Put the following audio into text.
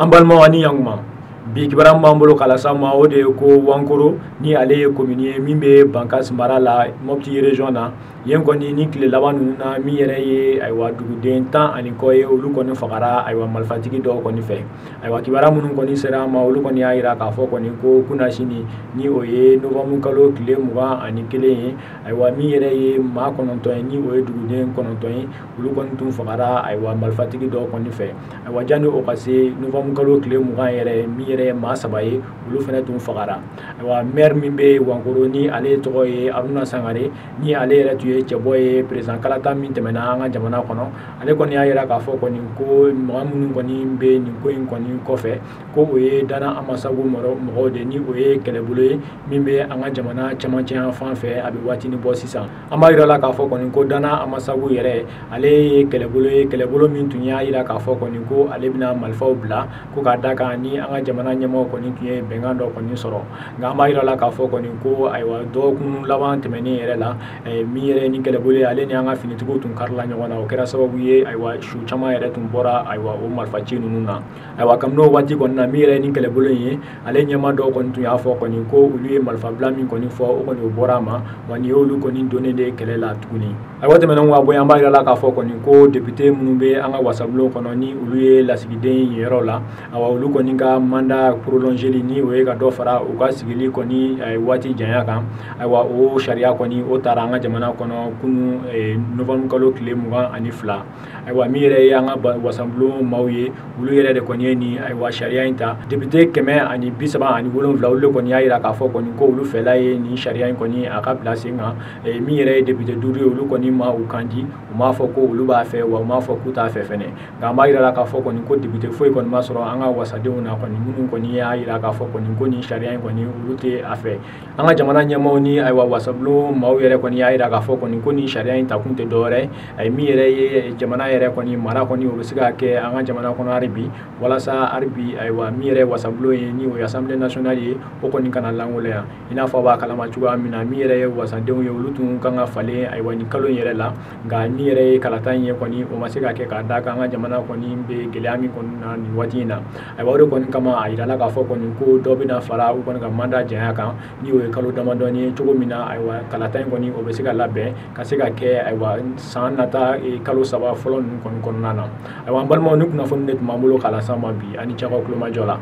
An balimaw, ani ɲankuma. Bi kibaruya min b'an bolo k'a las'aw ma, o de ye ko Wankoro, ni ale ye commune ye min bɛ Bankas mara la, Mopti région na, yen kɔni ni tile laban ninnu na, min yɛrɛ ye ayiwa duguden 10 ani kɔ ye, olu kɔni fagara ayiwa marifatigi dɔw kɔni fɛ. Ayiwa, kibaruya minnu kɔni sera an ma, olu kɔni y'a jira k'a fɔ kɔni ko kunasini, ni o ye novembre kalo tile 21 ye, ayiwa min yɛrɛ ye maa 9 ye, ni o ye duguden 9 ye, olu kɔni tun fagara ayiwa marifatigi dɔw kɔni fɛ. Ayiwa, janni o ka se novembre kalo tile 20 yɛrɛ, min yɛrɛ ye maa saba ye, olu fana tun fagara. Ayiwa, maire min bɛ Wankoro, ni ale tɔgɔ ye Haruna Sangare, ni ale yɛrɛ tun ye cɛbɔ ye président kalata min tɛmɛna an ka jamana kɔnɔ, ale kɔni y'a jira k'a fɔ kɔni ko mɔgɔ minnu kɔni bɛ nin ko in kɔni kɔfɛ, ko o ye Dana Amasagu mɔgɔw de, ni o ye kɛlɛbolo ye min bɛ an ka jamana cɛmancɛ yan fan fɛ a bɛ waatinin bɔ sisan. An b'a jira la k'a fɔ kɔni ko Dana Amasagu yɛrɛ, ale ye kɛlɛbolo ye, kɛlɛbolo min tun y'a jira k'a fɔ kɔni ko ale bɛna marifaw bila, ko k'a da kan ni an ka jamana ɲɛmɔgɔw kɔni tun ye bɛnkan dɔ kɔni sɔrɔ. Nka an b'a jira la k'a fɔ kɔni ko ayiwa, dɔgɔkun laban tɛmɛnen yɛrɛ la, min yɛrɛ ni kɛlɛbolo ye, ale ni an ka finitigiw tun karila ɲɔgɔn na. O kɛra sababu ye, ayiwa, su caman yɛrɛ tun bɔra ayiwa o marifaci ninnu na. Ayiwa, kabini o waati kɔni na, min yɛrɛ ni kɛlɛbolo in ye, ale ɲɛmaa dɔw kɔni tun y'a fɔ kɔni ko olu ye marifabila min kɔni fɔ, o kɔni o bɔra a ma wa, nin y'olu kɔni donnen de kɛlɛ la tuguni. Ayiwa, tɛmɛnen ka bɔ yen, an b'a jira la k'a fɔ kɔni ko député minnu bɛ an ka wasabulon kɔnɔ, ni olu ye lasigiden yen yɔrɔ la, ayiwa, olu kɔni ka mandat prolongeli, ni o ye ka dɔ fara u ka sigili kɔni waati janya kan, ayiwa, o sariya kɔni o taara an ka jamana kɔnɔ kunun novembre kalo tile 22. Ayiwa, min yɛrɛ ye an ka wasabulon maaw ye, olu yɛrɛ de kɔni ye nin ayiwa sariya in ta. Député 137, olu de kɔni y'a jira k'a fɔ kɔni ko olu fɛla ye nin sariya in kɔni a ka bila sen kan. Min yɛrɛ ye député 5 ye, olu kɔni ma u kan di, u m'a fɔ ko olu b'a fɛ wa, u m'a fɔ k'u t'a fɛ fɛnɛ. Nka an b'a jira la k'a fɔ kɔni ko député foyi kɔni ma sɔrɔ an ka wasadenw na kɔni minnu kɔni y'a jira k'a fɔ kɔni ko nin sariya in kɔni, olu tɛ a fɛ. An ka jamana ɲɛmaaw ni ayiwa wasabulon maaw yɛrɛ kɔni y'a jira k'a fɔ kɔni ko nin sariya in takun tɛ dɔwɛrɛ ye, min yɛrɛ ye jamana yɛrɛ kɔni mara kɔni, o bɛ se ka kɛ an ka jamana kɔnɔ hali bi, walasa hali bi ayiwa min yɛrɛ ye wasabulon ye, ni o ye Assemblée nationale ye, o kɔni kana lankolonya. I n'a fɔ a b'a kalama cogoya min na, min yɛrɛ ye wasadenw ye, olu tun kan ka falen ayiwa nin kalo in yɛrɛ la. Nka min yɛrɛ ye kalata in ye kɔni, o ma se ka kɛ, k'a da kan an ka jamana kɔni bɛ gɛlɛya min kɔni na nin waati in na. Ayiwa, o de kɔni kama a yirala k'a fɔ kɔni ko dɔ bɛna fara u kɔni ka mandat janya kan, ni o ye kalo damadɔni ye, cogo min na ayiwa kalata in kɔni o bɛ se ka labɛn ka se ka kɛ ayiwa san nata kalo 3 fɔlɔ ninnu kɔni kɔnɔna na. Ayiwa, an balimaw, ni kunnafoni de tun b'an bolo k'a las'aw ma bi. Ani cɛkaw kulomajɔ la.